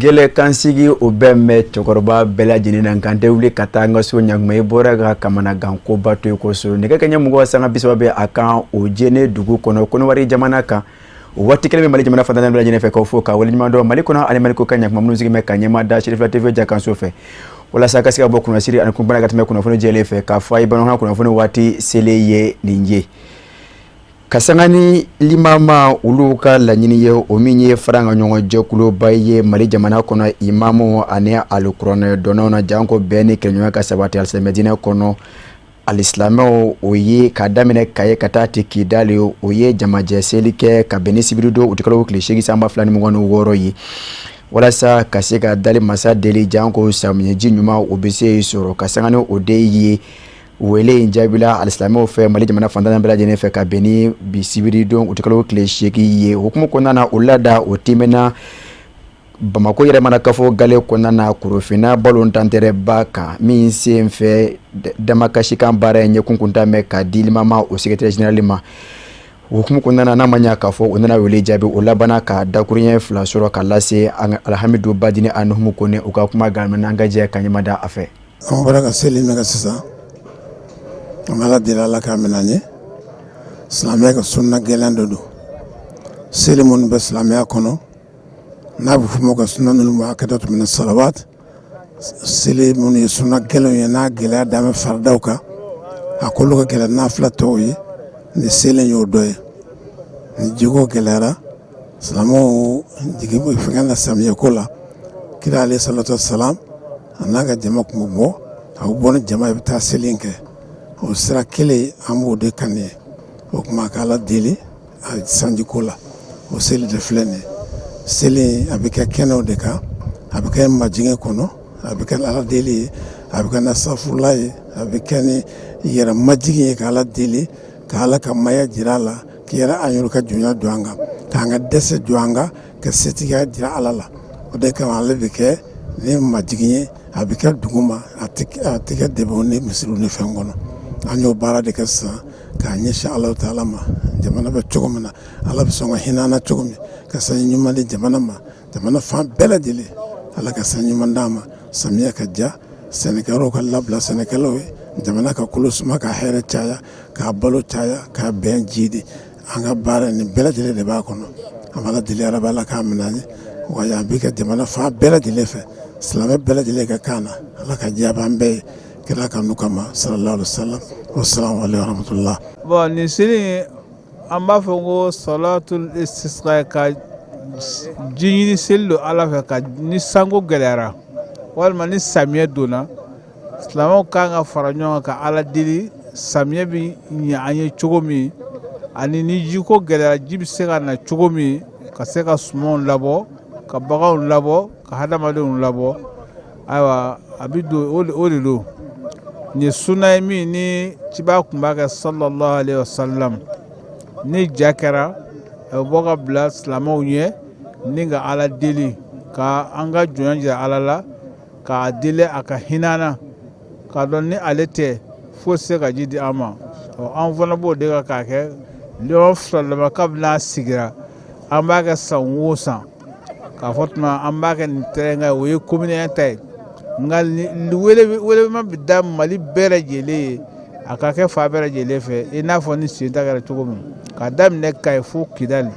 Gɛlɛ kansigi o bɛ mɛn cɛkɔrɔba bɛɛ lajɛlen na, nka n tɛ wuli ka taa n ka so ɲakuma. I bɔra ka kamanagan koba to i ko so. Nɛgɛ kɛɲɛ 20:30 bɛ a kan o jene dugu kɔnɔ, Kɔnɔwari jamana kan. O waati kelen bɛ Mali jamana fan tan bɛɛ lajɛlen fɛ, k'aw fo ka waleɲuman dɔn Mali kɔnɔ ani Mali kɔkan ɲakuma minnu sigi bɛ ka ɲɛma da Sirifila TV jakanso fɛ walasa ka se ka bɔ kunnasiri ani kunbana ka tɛmɛ kunnafoni jɛlen fɛ, k'a fɔ a ye bamanankan kunnafoni waati selen ye nin ye. Ka sanga ni limama olu ka laɲini ye, o min ye fara ka ɲɔgɔn jɛkuluba ye Mali jamana kɔnɔ, imamu ani alikuranɛ dɔnnaw na, janko bɛn ni kɛɲɔgɔn ka sabati alisilamɛdinɛ kɔnɔ, alisilamɛw, o ye ka daminɛ Kaye ka taa ti Kidali, o ye jamajɛ seli kɛ ka bɛn ni sibiridon utikalo tile 8 san 2026 ye, walasa ka se ka dali masa deli, janko samiyɛji ɲuman o bɛ se sɔrɔ. Ka sanga ni o de ye, wele in jaabila alisilamɛw fɛ Mali jamana fan tan bɛɛ lajɛlen fɛ ka bɛn ni bi sibiridon utikalo tile 8 ye. Hukumu kɔnɔna na, o laada o tɛmɛna Bamakɔ Yɛrɛmarakafo gale kɔnɔna na, Korofinna balontan terrain ba kan, min sen fɛ damakasikan baara in ɲɛkun kun bɛ ka di limama o secrétaire général ma. Hukumu kɔnɔna na, n'a ma ɲɛ k'a fɔ o nana wele jaabi, o labanna ka dakuruɲɛ fila sɔrɔ ka lase Alhamidu Badini Anuhumu Kone. U ka kuma gan, an ka jɛ ka ɲɛma da a fɛ. An bɔra ka seli min kɛ sisan, an bɛ Ala deli, Ala k'a minɛ an ye. Silamɛya ka sunna gɛlɛn dɔ don. Seli minnu bɛ silamɛya kɔnɔ, n'a bɛ f'o ma ka sunna ninnu ma akadatu mina salawat, seli minnu ye sunna gɛlɛnw ye, n'a gɛlɛya dan bɛ faridaw kan, a kolo ka gɛlɛn nafila tɔw ye, ni seli y'o dɔ ye. Ni jiko gɛlɛyara, silamɛw jigi bɛ fɛngɛ na samiyɛ ko la. Kira alayhi salatu wasalam, a n'a ka jama tun bɛ bɔ, a bɛ bɔ ni jama ye, bɛ taa seli in kɛ. O sira kelen, an b'o de kan ye. O tuma ka Ala deli a sanjiko la, o seli de filɛ nin ye. Seli a bɛ kɛ kɛnɛw de kan, a bɛ kɛ majigin kɔnɔ, a bɛ kɛ Ala deli ye, a bɛ kɛ nasafurula ye, a bɛ kɛ ni yɛrɛ majigin ye, ka Ala deli, ka Ala ka maya jira a la, k'i yɛrɛ an yɛrɛ ka jɔnya don an kan, k'an ka dɛsɛ jɔ an kan, ka setigiya jira Ala la. O de kama ale bɛ kɛ ni majigin ye, a bɛ kɛ duguma, a tɛ kɛ dɛbɛnw ni misiriw ni fɛn kɔnɔ. An y'o baara de kɛ sisan k'a ɲɛsin Ala taala ma. Jamana bɛ cogo min na, Ala bɛ sɔn ka hinɛ an na cogo min, ka sanji ɲuman di jamana ma, jamana fan bɛɛ lajɛlen, Ala ka san ɲuman d'an ma, samiya ka diya, sɛnɛkɛyɔrɔw ka labila sɛnɛkɛlaw ye, jamana ka kolo suma, ka hɛrɛ caya, k'a balo caya, k'a bɛn jidi. An ka baara nin bɛɛ lajɛlen de b'a kɔnɔ. An b'Ala deli, ala b'a la k'a minɛ an ye. Wa a bɛ kɛ jamana fan bɛɛ lajɛlen fɛ, silamɛ bɛɛ lajɛlen ka kan na. Ala ka diya an bɛɛ ye kira kanu kama, sallallahu alaihi wasallam. Wassalamu alaikum warahmatullah. Bon, nin seli, an b'a fɔ ko salatul istisqa, ka ji ɲini seli don Ala fɛ, ka ni sanko gɛlɛyara walima ni samiyɛ donna, silamɛw kan ka fara ɲɔgɔn kan ka Ala deli samiyɛ bɛ ɲɛ an ye cogo min, ani ni jiko gɛlɛyara, ji bɛ se ka na cogo min, ka se ka sumanw labɔ, ka baganw labɔ, ka hadamadenw labɔ. Ayiwa, a bɛ don o de don. Nin ye sunna ye min ni ciba tun b'a kɛ, sallallahu alaihi wasallam. Ni ja kɛra, a bɛ bɔ ka bila silamɛw ɲɛ ni ka Ala deli, ka an ka jɔnya jira Ala la, k'a deli a ka hinɛ an na, k'a dɔn ni ale tɛ foyi tɛ se ka ji di an ma. Ɔ, an fana b'o de kan k'a kɛ ɲɔgɔn filalama. Kabini a sigira, an b'a kɛ san o san. K'a fɔ tuma an b'a kɛ nin terrain kan, o ye commune ta ye, nka welema bɛ da Mali bɛɛ lajɛlen ye, a ka kɛ fan bɛɛ lajɛlen fɛ, i n'a fɔ ni sen ta kɛra cogo min, k'a daminɛ Kayi fo Kidali,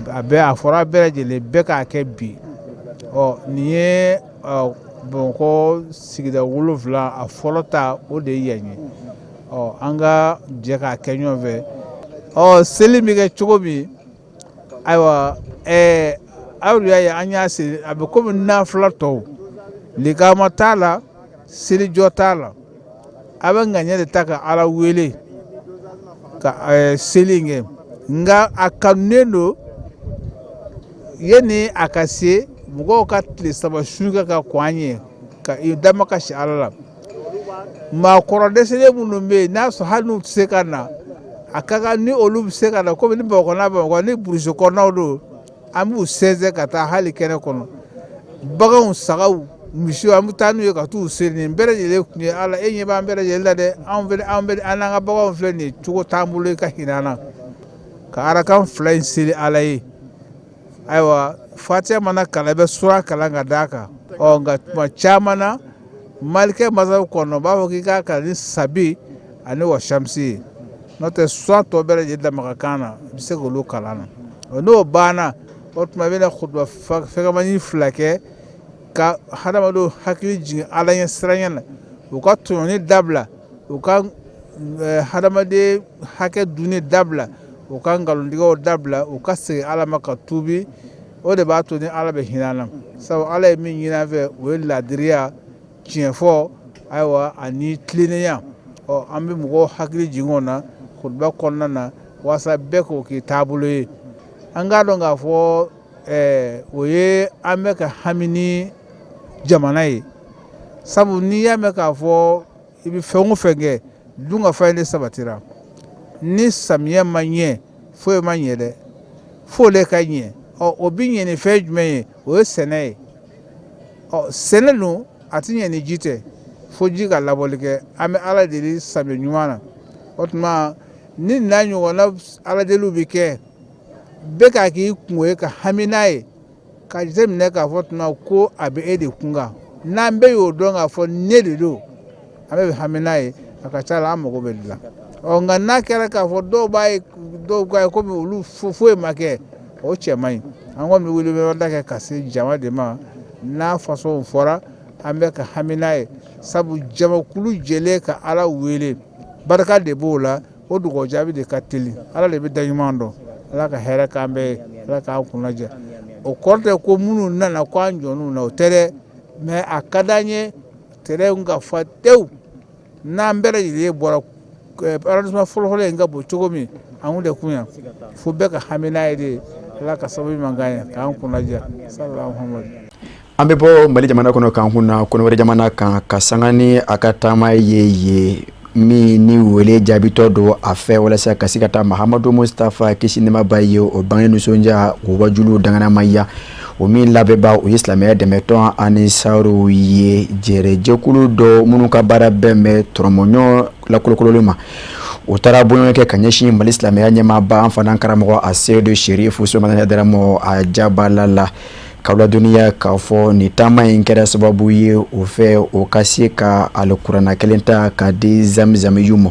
a bɛɛ a fɔra bɛɛ lajɛlen bɛɛ k'a kɛ bi. Ɔ, nin ye Bamakɔ sigida 7, a fɔlɔ ta, o de ye yan ye. Ɔ, an ka jɛ k'a kɛ ɲɔgɔn fɛ. Ɔ, seli bɛ kɛ cogo min, ayiwa, aw y'a ye, an y'a seli, a bɛ komi nafila tɔw, likama t'a la, selijɔ t'a la. A bɛ ŋaniya de ta ka Ala wele ka seli in kɛ. Nka a kanunen don, yanni a ka se, mɔgɔw ka tile 3 sun kɛ ka kɔn an ɲɛ, ka i damakasi Ala la. Maakɔrɔ dɛsɛlen minnu bɛ yen, n'a sɔrɔ hali n'u tɛ se ka na, a ka kan ni olu bɛ se ka na, komi ni Bamakɔ n'a Bamakɔ ni burusi kɔnɔnaw don, an b'u sɛnsɛn ka taa hali kɛnɛ kɔnɔ. Baganw, sagaw, misiw, an bɛ taa n'u ye ka t'u seri. Nin bɛɛ lajɛlen kun ye Ala e ɲɛ b'an bɛɛ lajɛlen la dɛ. Anw fɛnɛ, an bɛ an n'an ka baganw filɛ nin ye, cogo t'an bolo, i ka hinɛ an na, ka arakan 2 in seli Ala ye. Ayiwa, fatiya mana kalan, i bɛ sura kalan ka d'a kan. Ɔ nka tuma caman na, malikɛ masabu kɔnɔ, u b'a fɔ k'i k'a kalan ni sabi ani wasamisi ye. N'o tɛ, sura tɔ bɛɛ lajɛlen damagakan na, i bɛ se k'olu kalan na. Ɔ n'o banna, o tuma i bɛna kutuba fɛgɛmani fila kɛ ka hadamadenw hakili jigin Ala ɲɛ siranya na, u ka tɔɲɔni dabila, u ka hadamaden hakɛ dunni dabila, u ka nkalontigɛw dabila, u ka segin Ala ma ka tuubi. O de b'a to ni Ala bɛ hinɛ an na, sabu Ala ye min ɲini an fɛ, o ye laadiriya, tiɲɛfɔ, ayiwa, ani tilennenya. Ɔ an bɛ mɔgɔw hakili jigin o na kutuba kɔnɔna na, walasa bɛɛ k'o k'i taabolo ye. An k'a dɔn k'a fɔ o ye an bɛ ka hami ni jamana ye, sabu n'i y'a mɛn k'a fɔ i bɛ fɛn o fɛn kɛ, dunkafa in de sabatira. Ni samiyɛ ma ɲɛ, foyi ma ɲɛ dɛ, f'o le ka ɲɛ. Ɔ o bɛ ɲɛ ni fɛn jumɛn ye? O ye sɛnɛ ye. Ɔ sɛnɛ dun, a tɛ ɲɛ ni ji tɛ, fo ji ka labɔli kɛ. An bɛ Ala deli samiyɛ ɲuman na. O tuma ni n'a ɲɔgɔnna Ala deliw bɛ kɛ, bɛɛ k'a k'i kungo ye ka hami n'a ye, ka jateminɛ k'a fɔ tuma ko a bɛ e de kun kan. N'an bɛɛ y'o dɔn k'a fɔ ne de don, an bɛɛ bɛ hami n'a ye, a ka ca la an mago bɛ dilan. Ɔ nka n'a kɛra k'a fɔ dɔw b'a ye, dɔw k'a ye komi olu foyi ma kɛ, o cɛ man ɲi. An kɔni bɛ wele kɛ ka se jama de ma. N'a façon fɔra, an bɛ ka hami n'a ye, sabu jamakulu jɛlen ka Ala wele, barika de b'o la. O dugawu jaabi de ka teli. Ala de bɛ da ɲuman dɔn. Ala ka hɛrɛ k'an bɛɛ ye, Ala k'an kunna diya. O kɔrɔ tɛ ko minnu nana ko an jɔn'u na, o tɛ dɛ, mais a ka d'an ye terrain ka fa tewu. N'an bɛɛ lajɛlen bɔra arrondissement fɔlɔfɔlɔ in ka bon cogo min, an kun tɛ kun yan fo bɛɛ ka hami n'a ye de. Ala ka sababu ɲuman k'an ye, k'an kunna diya. Sallallahu Muhammad. An bɛ bɔ Mali jamana kɔnɔ k'an kun na Kɔnɔwari jamana kan, ka sanga ni a ka taama ye min ni wele jaabitɔ don a fɛ, walasa ka se ka taa Mahamadu Mustafa, kisi nɛɛma b'a ye, o bange nisɔndiya, o wajulu danganamaya. O min labɛnba, o ye silamɛya dɛmɛtɔn Ansaru ye, jɛrɛjɛkulu dɔ minnu ka baara bɛn bɛ tɔrɔmɔɲɔ lakolokololi ma. O taara bɔɲɔgɔn kɛ ka ɲɛsin Mali silamɛya ɲɛmaaba, an fana karamɔgɔ Aseyidu Serifu Usumani Hayidara ma a jabala la, ka ladɔnniya k'a fɔ nin taama in kɛra sababu ye o fɛ, o ka se ka alikuranɛ kelen ta ka di Zamzamiyu ma,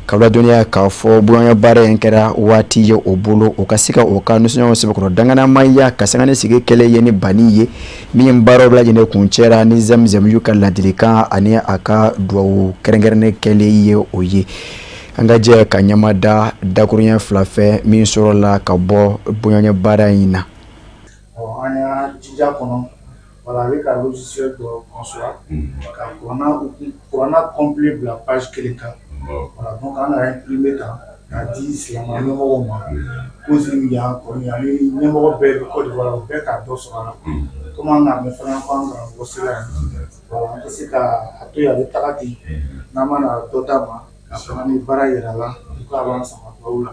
ka ladɔnniya k'a fɔ bɔɲɔgɔn baara in kɛra waati ye o bolo, o ka se ka o ka nisɔndiya sɛbɛkɔrɔ danganamaya, ka sanga ni sigi kɛlɛ ye ni banni ye min baaraw bɛɛ lajɛlen kuncɛra ni Zamzamiyu ka ladilikan ani a ka dugawu kɛrɛnkɛrɛnnen kɛlen ye. O ye an ka jɛ ka ɲɛma da dakuruɲɛ fila fɛ min sɔrɔla ka bɔ bɔɲɔgɔn baara in na. An y'a jija kɔnɔ wala a bɛ ka logiciel dɔ conçoit ka kuranna complet bila page kelen kan. Voilà, donc an ka imprimer tan k'a di silamɛ ɲɛmɔgɔw ma, kozi yan kɔni ani ɲɛmɔgɔ bɛɛ bɛ Côte d'Ivoire, u bɛɛ k'a dɔ sɔrɔ a la. Komi an k'a mɛn fana ko an karamɔgɔ sera yan, voilà, an tɛ se ka a to yen a bɛ taga ten n'an ma na dɔ d'a ma ka fana ni baara yira la k'a b'an sama dugawu la.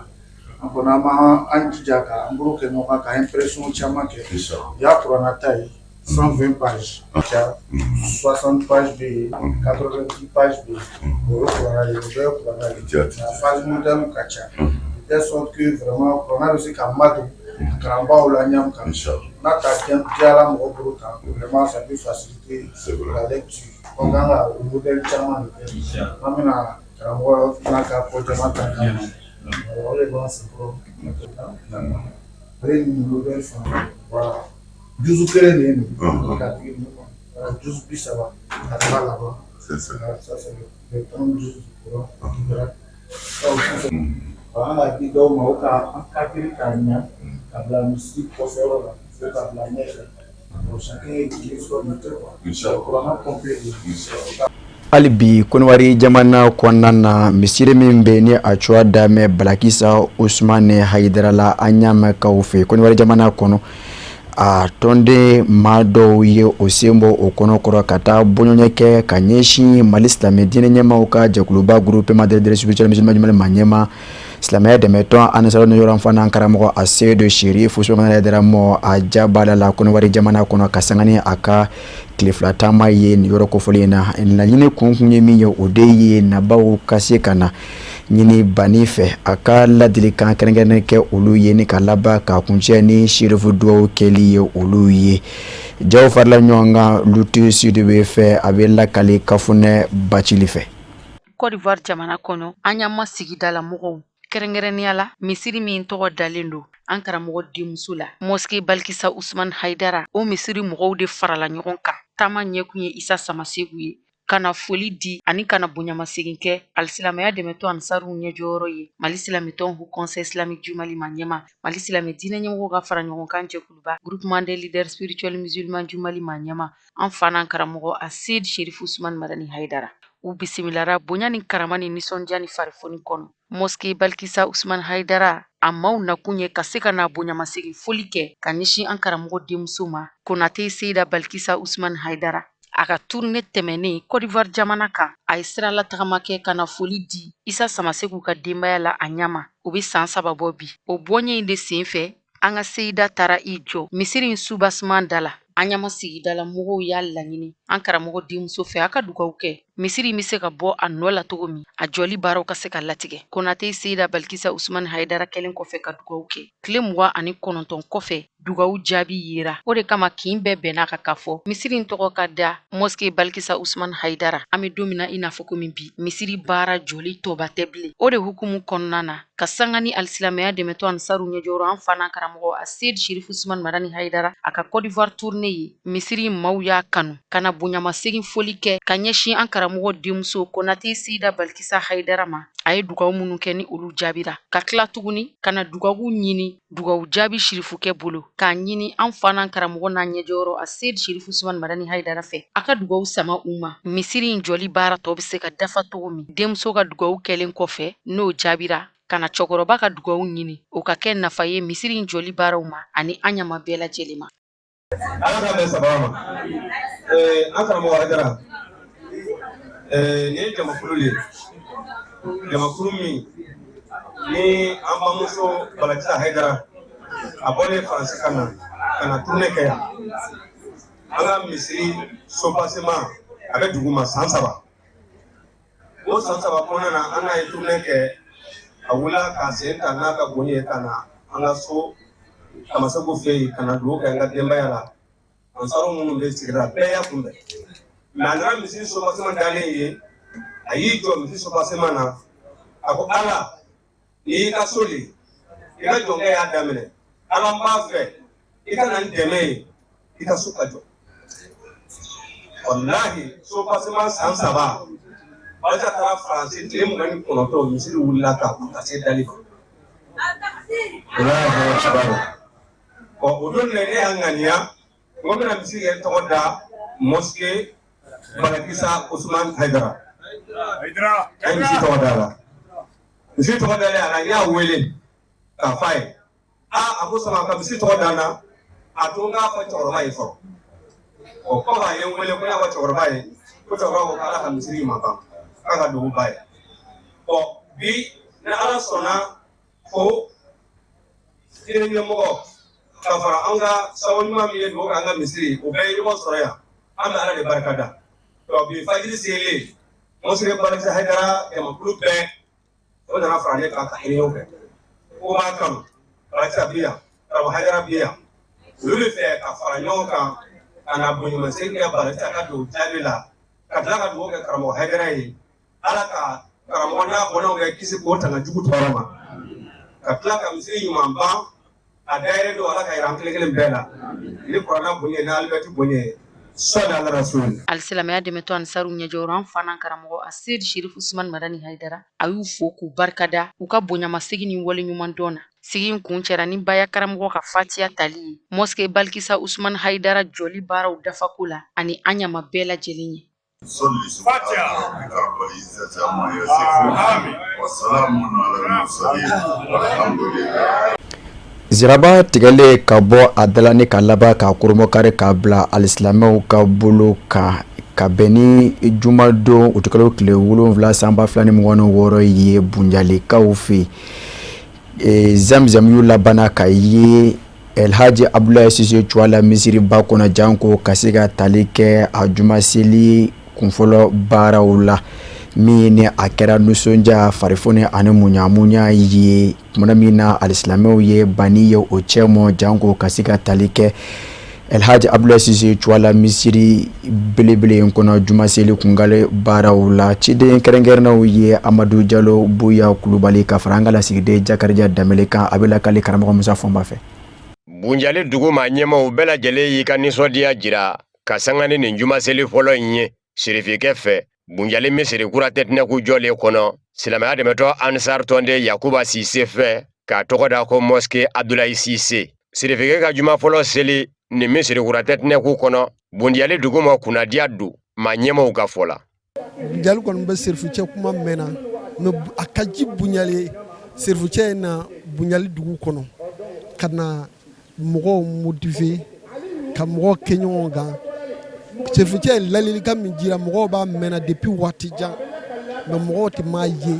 An kɔni an b'an jija ka an bolo kɛ ɲɔgɔn kan ka impression caman kɛ. O y'a kuranna ta ye, 120 pages ca, 60 pages bɛ yen, 90 pages bɛ yen. O ye kuranna ye, o bɛɛ ye kuranna ye, nka page modèle ka ca de telle sorte que vraiment kuranna bɛ se ka madon kalanbaaw la ɲɛ min kan. N'a ta diyara mɔgɔ bolo tan, vraiment ça peut faciliter la lecture. Donc an ka o modèle caman de kɛ. An bɛna karamɔgɔ n'a ka ko jama ta kama, o de b'an senkɔrɔ. Ale ni modèle fana, voilà, juzu kelen de ye nin ka tigi ninnu kɔnɔ, juzu 30 ka taga laban. C'est ça. Ça, c'est le 30 juzu du Coran. An ka di dɔw ma, o ka encadrer k'a ɲa ka bila misiri kɔfɛyɔrɔ la, fo ka bila ɲɛfɛ. Bon, chacun utilise comme il peut, quoi. Kuranna complet de. Hali bi Kɔnɔwari jamana kɔnɔna na, misiri min bɛ ni a cogoya damɛ Balakisa Usumani Hayidara la, an y'a mɛn kaw fɛ Kɔnɔwari jamana kɔnɔ, a tɔnden maa dɔw ye o sen bɔ o kɔnɔ kɔrɔ ka taa bɔɲɔgɔn kɛ ka ɲɛsin Mali silamɛ diinɛ ɲɛmaaw ka jɛkuluba Groupement de spirituel musulman jumɛn ma ɲɛma silamɛya dɛmɛtɔn Ansaru yɔrɔ fana karamɔgɔ Aseyidu Serifu Usumani Hayidara mɔ a jabala la Kɔnɔwari jamana kɔnɔ, ka sanga ni a ka tile 2 taama ye nin yɔrɔ kofɔlen in na. Laɲini kun ye min ye, o de ye nabaw ka se ka na ɲini banni fɛ a ka ladilikan kɛrɛnkɛrɛnnen kɛ olu ye ni ka laban k'a kuncɛ ni sirifu dugawu kɛli ye olu ye. Jaw farila ɲɔgɔn kan Lutu Sidibe fɛ, a bɛ lakali Kafunɛ Bacili fɛ. Côte d'Ivoire jamana kɔnɔ, Anyama sigidala mɔgɔw, kɛrɛnkɛrɛnnenya la misiri min tɔgɔ dalen don an karamɔgɔ denmuso la, mosquée Balikisa Usman Hayidara, o misiri mɔgɔw de farala ɲɔgɔn kan. Taama ɲɛkun ye Isa Samaseku ye, ka na foli di ani ka na bonyamasegin kɛ alisilamɛya dɛmɛtɔn Ansaruw ɲɛjɔyɔrɔ ye, Mali silamɛtɔn Haut Conseil Islamique du Mali ma ɲɛma, Mali silamɛ diinɛ ɲɛmɔgɔw ka fara ɲɔgɔn kan jɛkuluba, Groupement des leaders spirituels musulmans du Mali ma ɲɛma, an fa n'an karamɔgɔ Aseyid Sherif Usman Madani Hayidara. U bisimilara bonya ni karama ni nisɔndiya ni farifoni kɔnɔ. Mosquée Balikisa Usman Hayidara a maaw nakun ye ka se ka na bonyamasegin foli kɛ ka ɲɛsin an karamɔgɔ denmuso ma, Konate Seyida Balikisa Usman Hayidara. A ka tournée tɛmɛnen Côte d'Ivoire jamana kan, a ye siralatagama kɛ ka na foli di Isa Samaseku ka denbaya la a ɲɛma. O bɛ san 3 bɔ bi. O bɔɲɛ in de sen fɛ, an ka Seyida taara i jɔ misiri in subasiman da la. Anyama sigidala mɔgɔw y'a laɲini an karamɔgɔ denmuso fɛ a ka dugawu kɛ misiri in bɛ se ka bɔ a nɔ la cogo min, a jɔli baaraw ka se ka latigɛ. Konate Seyida Balikisa Usman Hayidara kɛlen kɔfɛ ka dugawu kɛ, tile 29 kɔfɛ, dugawu jaabi yera. O de kama kin bɛɛ bɛnna ka k'a fɔ misiri in tɔgɔ ka da mosquée Balikisa Usman Hayidara. An bɛ don min na i n'a fɔ komi bi, misiri baara jɔli tɔba tɛ bilen. O de hukumu kɔnɔna na, ka sanga ni alisilamɛya dɛmɛtɔn Ansaru ɲɛjɔyɔrɔ, an fa n'an karamɔgɔ Aseyid Sherif Usman Madani Hayidara, a ka Côte d'Ivoire tournée ye, misiri maaw y'a kanu ka na bonyamasegin foli kɛ ka ɲɛsin an karamɔgɔ denmuso Konate Seyida Balikisa Hayidara ma. A ye dugawu minnu kɛ, ni olu jaabira, ka tila tuguni ka na dugawu ɲini dugawu jaabi sirifukɛ bolo, k'a ɲini an fa n'an karamɔgɔ n'an ɲɛjɔyɔrɔ Aseyid Sherif Usman Madani Hayidara fɛ, a ka dugawu sama u ma, misiri in jɔli baara tɔ bɛ se ka dafa cogo min. Denmuso ka dugawu kɛlen kɔfɛ, n'o jaabira, ka na cɛkɔrɔba ka dugawu ɲini, o ka kɛ nafa ye misiri in jɔli baaraw ma ani an ɲama bɛɛ lajɛlen ma. Ala k'a bɛn sababa ma. An karamɔgɔ Hayidara, nin ye jamakulu de ye, jamakulu min ni an bamuso Balakisa Hayidara, a bɔlen Faransi ka na tournée kɛ yan. An ka misiri soubassement, a bɛ dugu ma san 3. O san 3 kɔnɔna na, an n'a ye tournée kɛ. A wulila k'a sen ta n'a ka bonya ye ka na an ka so Tamaseko fɛ yen, ka na dugawu kɛ an ka denbaya la. Ansaru minnu bɛ sigida bɛɛ y'a kunbɛn. Mais a nana misiri soubassement dalen ye, a y'i jɔ misiri soubassement na, a ko: "Ala, nin y'i ka so de ye, i ka jɔnkɛ y'a daminɛ. Ala, n b'a fɛ i ka na n dɛmɛ ye i ka so ka jɔ." Walahi, soubassement san 3, Balisa taara Faransi tile 29, misiri wulila ka se dali ma. O y'a hɛrɛ saba ye. Ɔ, o don de ne y'a ŋaniya n ko n bɛna misiri yɛrɛ tɔgɔ da mosquée Balakisa Usman Hayidara. A ye misiri tɔgɔ da la. Misiri tɔgɔ dalen a la, n y'a wele k'a f'a ye. Aa, a ko: "Sama ka misiri tɔgɔ da n na, a to n k'a fɔ cɛkɔrɔba ye fɔlɔ." Ɔ, kɔfɛ a ye n wele ko n y'a fɔ cɛkɔrɔba ye ko cɛkɔrɔba ko k'Ala ka misiri ma ban, k'a ka dugu ba ye. Ɔ, bi ni Ala sɔnna ko diinɛ ɲɛmɔgɔ ka fara an ka sababu ɲuman min ye dugawu k'an ka misiri, o bɛɛ ye ɲɔgɔn sɔrɔ yan, an bɛ Ala de barika da. Ɔ, bi fajiri selen, mosquée Balakisa Hayidara jamakulu bɛɛ o nana fara ne kan ka réunion kɛ ko b'a kanu. Balakisa bi yan, karamɔgɔ Hayidara bi yan, olu bɛ fɛ ka fara ɲɔgɔn kan ka na bonyamasegin kɛ Balakisa ka don jaabi la, ka tila ka dugawu kɛ karamɔgɔ Hayidara ye, Ala ka karamɔgɔ n'a bɔnnaw kɛ kisi k'o tanga jugu tɔɔrɔ ma, ka tila ka misiri ɲuman ban a dayɛlɛ don. Ala ka yira an kelen kelen bɛɛ la ni kuranna bonya ni alibɛti bonya ye. Sɔli ala rasul. Alisilamɛya dɛmɛtɔn Ansaru ɲɛjɔyɔrɔ, an fa n'an karamɔgɔ Aseyid Sherif Usman Madani Hayidara, a y'u fo k'u barikada u ka bonyamasegin ni waleɲuman dɔn na. Sigi in kun cɛra ni baya karamɔgɔ ka fatiya tali ye mosquée Balikisa Usman Hayidara jɔli baaraw dafako la ani an ɲama bɛɛ lajɛlen ye. صل سبحان ربك رب العزة عما يصفون وسلام على المرسلين والحمد لله. Ziraba tigɛlen ka bɔ a dala ni ka laban k'a koromokari k'a bila alisilamɛw ka bolo kan ka bɛn ni jumadon utikalo tile 7 san 2026 ye Bunjalikaw fɛ yen, Zamzam y'u labanna ka ye Elhaji Abudulayi Sise Cuwala misiriba kɔnɔ, janko ka se ka tali kɛ a jumaseli kunfɔlɔ baaraw la. Min ni a kɛra nisɔndiya, farifoni ani muɲamuɲa ye tuma min na alisilamɛw ye banni ye o cɛ mɔ janko ka se ka tali kɛ Elhaji Abdulayi Sise Cuwala misiri belebele in kɔnɔ jumaseli kungale baaraw la. Ciden kɛrɛnkɛrɛnnenw ye Amadu Jalo Buya Kulubali ka fara an ka lasigiden Jakarija Danbele kan, a bɛ lakali karamɔgɔ Musa Fɔnba fɛ. Bunjali dugu maa ɲɛmaaw bɛɛ lajɛlen y'i ka nisɔndiya jira ka sanga ni nin jumaseli fɔlɔ in ye sirifikɛ fɛ Bunjali misiri kura tɛtinɛku jɔlen kɔnɔ, silamɛya dɛmɛtɔn Ansar tɔnden Yakuba Sise fɛ, k'a tɔgɔ da ko Mosquée Abdulayi Sise. Sirifikɛ ka juma fɔlɔ seli nin misiri kura tɛtinɛku kɔnɔ, Bundiyali dugu ma kunnadiya don maa ɲɛmaaw ka fɔ la. Bunjali kɔni bɛ sirifucɛ kuma mɛnna, mais a ka ji Bunjali ye. Sirifucɛ ye na Bunjali dugu kɔnɔ ka na mɔgɔw motiver, ka mɔgɔw kɛ ɲɔgɔn kan. Serifucɛ ye ladilikan min jira, mɔgɔw b'a mɛnna depuis waati jan, mais mɔgɔw tɛ m'a ye.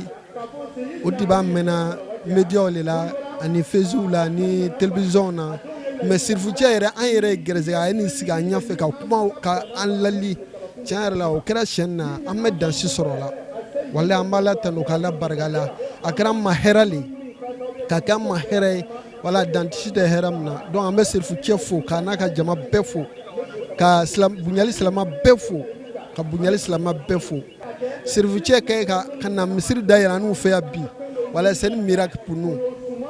O de b'a mɛnna médiaw de la ani Facebook la ani télévision na. Mais serifucɛ yɛrɛ, an yɛrɛ ye gɛrɛsɛgɛ, a ye nin sigi an ɲɛfɛ ka kuma ka an lali. Tiɲɛ yɛrɛ la, o kɛra siɲɛ na, an bɛ dansi sɔrɔ o la. Walahi, an b'Ala tanu k'Ala barika la. A kɛra an ma hɛrɛ le, ka kɛ an ma hɛrɛ ye. Wala dan si tɛ hɛrɛ min na. Donc an bɛ serifucɛ fo, k'a n'a ka jama bɛɛ fo, ka Bunjali silama bɛɛ fo, ka Bunjali silama bɛɛ fo. Serifucɛ kɛ ka na misiri dayɛlɛ an'u fɛ yan bi, wala c'est un miracle pour nous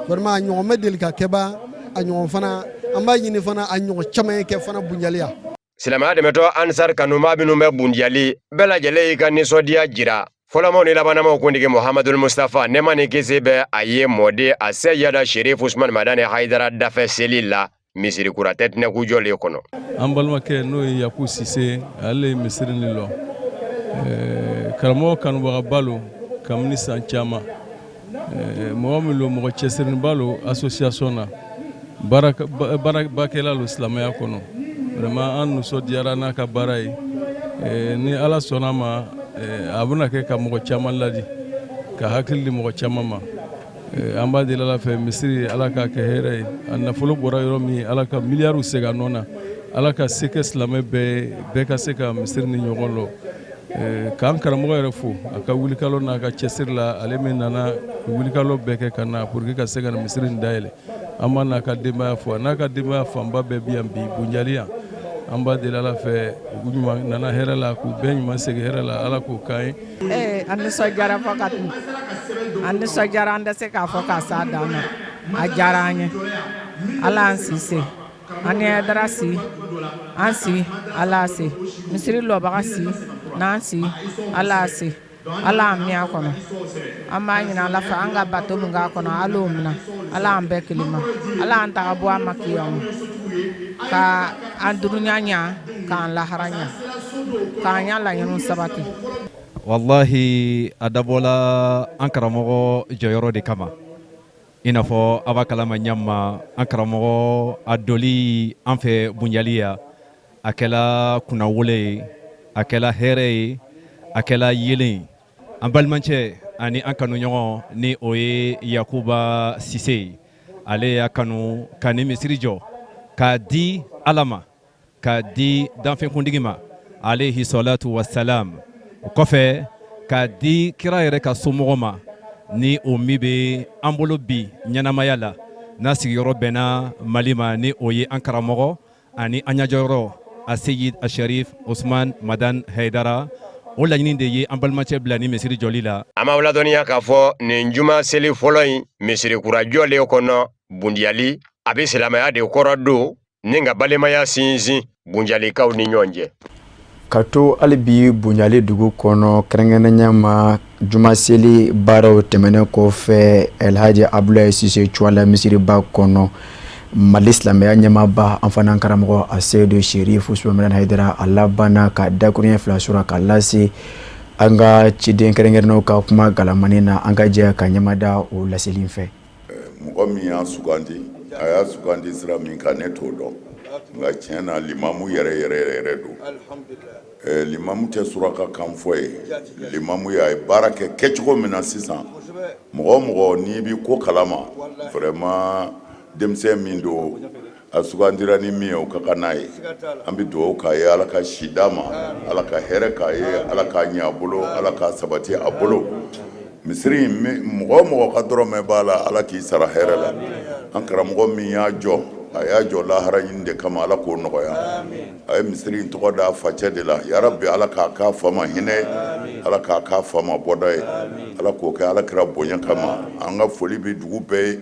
vraiment. A ɲɔgɔn bɛ deli ka kɛba, a ɲɔgɔn fana, an b'a ɲini fana a ɲɔgɔn caman ye kɛ fana Bunjali yan. Silamɛya dɛmɛtɔn Ansar kanubaa minnu bɛ Bundiyali, bɛɛ lajɛlen y'i ka nisɔndiya jira fɔlɔmaw ni labanamaw kuntigi Muhamadul Mustafa, nɛɛma ni kisi bɛ a ye, mɔden a Seyida Sherif Usman Madani Hayidara dafɛ seli la misiri kura tɛtinɛku jɔlen kɔnɔ. An balimakɛ, n'o ye Yaku Sise, ale ye misiri nin lɔ. Karamɔgɔ kanubagaba lo kabini san caman. Mɔgɔ min lo, mɔgɔ cɛsirininba lo association na, baarabakɛla lo silamɛya kɔnɔ. Vraiment, an nisɔndiyara n'a ka baara ye. Ni Ala sɔnna ma, a bɛna kɛ ka mɔgɔ caman ladi, ka hakili di mɔgɔ caman ma. An b'a deli Ala fɛ, misiri, Ala k'a kɛ hɛrɛ ye. A nafolo bɔra yɔrɔ min, Ala ka miliyariw segin a nɔ na. Ala ka se kɛ silamɛ bɛɛ bɛɛ ka se ka misiri ni ɲɔgɔn lɔ. K'an karamɔgɔ yɛrɛ fo a ka wulikalɔ n'a ka cɛsiri la, ale min nana wulikalɔ bɛɛ kɛ ka na pour que ka se ka na misiri in dayɛlɛ. An b'a n'a ka denbaya fo, a n'a ka denbaya fanba bɛɛ bi yan bi Bunjali yan. An b'a deli Ala fɛ, u ɲuman nana hɛrɛ la, k'u bɛɛ ɲuman segin hɛrɛ la, Ala k'o k'an ye. Ee, an nisɔndiyara fɔ ka an nisɔndiyara, an tɛ se k'a fɔ k'a s'a dan na. A diyara an ye. Ala y'an si se, an ni Hayidara si, an si Ala se, misiri lɔbaga si n'an si Ala se, Ala y'an min a kɔnɔ. An b'a ɲini Ala fɛ, an ka bato min k'a kɔnɔ, Ala y'o minɛ. Ala y'an bɛɛ kelen ma. Ala y'an taga bɔ a ma kiyama, ka an dunuya ɲa, k'an lahara ɲa, k'an ya laɲiniw sabati. Walahi, a dabɔla an karamɔgɔ jɔyɔrɔ de kama. I n'a fɔ a b'a kalama ɲama, an karamɔgɔ a doli an fɛ Bunjali yan, a kɛla kunnawolo ye, a kɛla hɛrɛ ye, a kɛla yelen ye. An balimacɛ ani an kanuɲɔgɔn, ni o ye Yakuba Sise ye, ale y'a kanu ka ni misiri jɔ k'a di Ala ma, k'a di danfɛnkuntigi ma, alayhi salatu wasalam. O kɔfɛ, k'a di kira yɛrɛ ka somɔgɔ ma, ni o min bɛ an bolo bi ɲɛnamaya la, n'a sigiyɔrɔ bɛnna Mali ma, ni o ye an karamɔgɔ ani an ɲɛjɔyɔrɔ a Seyid a Sharif Osman Madan Haidara. O laɲini de ye an balimacɛ bila ni misiri jɔli la. An b'aw ladɔnniya k'a fɔ nin juma seli fɔlɔ in misiri kura jɔlen kɔnɔ Bundiyali, a bɛ silamɛya de kɔrɔ don ni ka balimaya sinsin Bunjalikaw ni ɲɔgɔn cɛ. Ka to hali bi Bunjali dugu kɔnɔ, kɛrɛnkɛrɛnnenya ma jumaseli baaraw tɛmɛnen kɔfɛ Elhaji Abulayi Sise Cuwala misiriba kɔnɔ, Mali silamɛya ɲɛmaaba, an fana karamɔgɔ a Seyidu Sherif Usman Madani Hayidara, a labanna ka dakuruɲɛ fila sɔrɔ ka lase an ka ciden kɛrɛnkɛrɛnnenw ka kuma galamani na. An ka jɛ ka ɲɛmada o laseli fɛ. Mɔgɔ min y'a sugandi, a y'a sugandi sira min kan, ne t'o dɔn, nka tiɲɛ na, limamu yɛrɛ yɛrɛ yɛrɛ don. Limamu tɛ suraka kan fɔ ye. Limamu ye, a ye baara kɛ kɛcogo min na sisan, mɔgɔ o mɔgɔ n'i bɛ ko kalama, vraiment, denmisɛn min don. A sugandira ni min ye o ka kan n'a ye. An bɛ dugawu k'a ye, Ala ka si d'a ma, Ala ka hɛrɛ k'a ye, Ala k'a ɲɛ a bolo, Ala k'a sabati a bolo. Misiri in, mɔgɔ o mɔgɔ ka dɔrɔmɛ b'a la, Ala k'i sara hɛrɛ la. An karamɔgɔ min y'a jɔ, a y'a jɔ lahara ɲini de kama, Ala k'o nɔgɔya. A ye misiri in tɔgɔ da a facɛ de la. Yarabi, Ala k'a k'a fa ma hinɛ ye, Ala k'a k'a fa ma bɔda ye, Ala k'o kɛ Ala kira bonya kama. An ka foli bɛ dugu bɛɛ ye.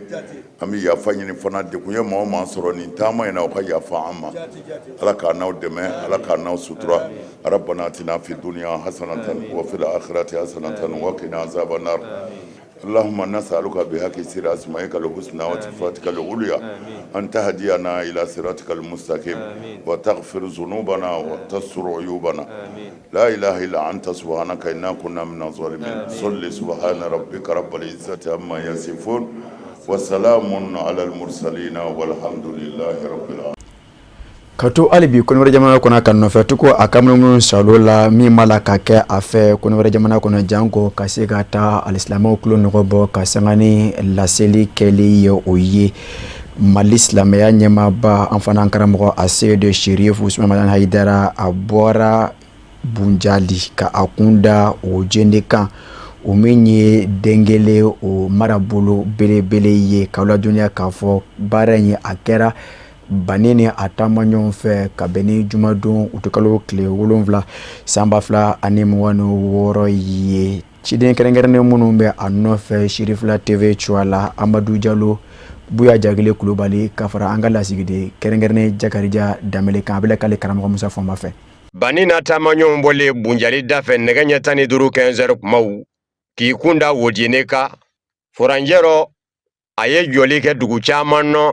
An bɛ yafa ɲini fana, degun ye maa o maa sɔrɔ nin taama in na, o ka yafa an ma. Ala k'a n'aw dɛmɛ, Ala k'a n'aw sutura. Rabbana atina fi dunya hasanatan wa fil akhirati hasanatan wa qina azaban nar. Allahumma nas'aluka bi haqqi sirri asma'ika al-husna wa sifatika al-ulya an tahdiyana ila siratika al-mustaqim wa taghfir dhunubana wa tastur uyubana. La ilaha illa anta subhanaka inna kunna minaz zalimin. Salli subhana rabbika rabbil izzati amma yasifun wa salamun alal mursalin walhamdulillahi rabbil alamin. Ka to hali bi Kɔnɔwari jamana kɔnɔ ka nɔfɛ tugu a ka munumunu salo la min b'a la ka kɛ a fɛ Kɔnɔwari jamana kɔnɔ janko ka se ka taa alisilamɛw tulo nɔgɔ bɔ ka sanga ni laseli kɛli ye o ye Mali silamɛya ɲɛmaaba an fana karamɔgɔ Aseyidu Serifu Usumani Madani Hayidara a bɔra Bunjali ka a kun da o jende kan o min ye Dengele o marabolo belebele ye k'aw ladɔnniya k'a fɔ baara in a kɛra Bani ni a taamaɲɔgɔn fɛ ka bɛn ni jumadon utikalo tile 7 san 2026 ye. Ciden kɛrɛnkɛrɛnnen minnu bɛ a nɔfɛ Sirifila TV cogoya la Amadu Jalo, Buya Jagile Kulubali ka fara an ka lasigiden kɛrɛnkɛrɛnnen Jakarija Danbele kan a bɛ lakali karamɔgɔ Musa Fɔnba fɛ. Bani n'a taamaɲɔgɔnw bɔlen Bunjali da fɛ nɛgɛ ɲɛ 15 15 heures kumaw k'i kun da Wojene kan furancɛ rɔ a ye jɔli kɛ dugu caman nɔ.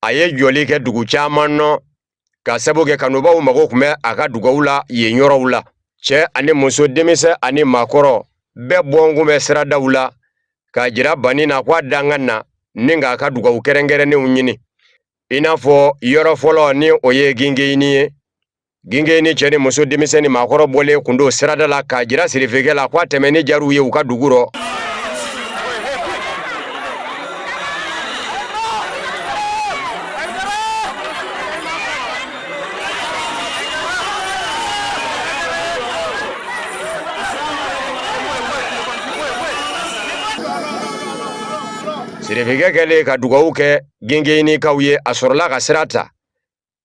A ye jɔli kɛ dugu caman nɔ ka sabu kɛ kanubaw mago tun bɛ a ka dugaw la yen yɔrɔw la. Cɛ ani muso, denmisɛn ani maakɔrɔ bɛɛ bɔn kun bɛ siradaw la k'a jira Bani na ko a dankan na ni k'a ka dugaw kɛrɛnkɛrɛnnenw ɲini. I n'a fɔ yɔrɔ fɔlɔ ni o ye Gingeyini ye. Gingeyini cɛ ni muso, denmisɛn ni maakɔrɔ bɔlen kun don sirada la k'a jira sirifikɛ la ko a tɛmɛni diyar'u ye u ka dugu rɔ. Sirifikɛ kɛlen ka dugawu kɛ Gingeyinikaw ye, a sɔrɔla ka sira ta.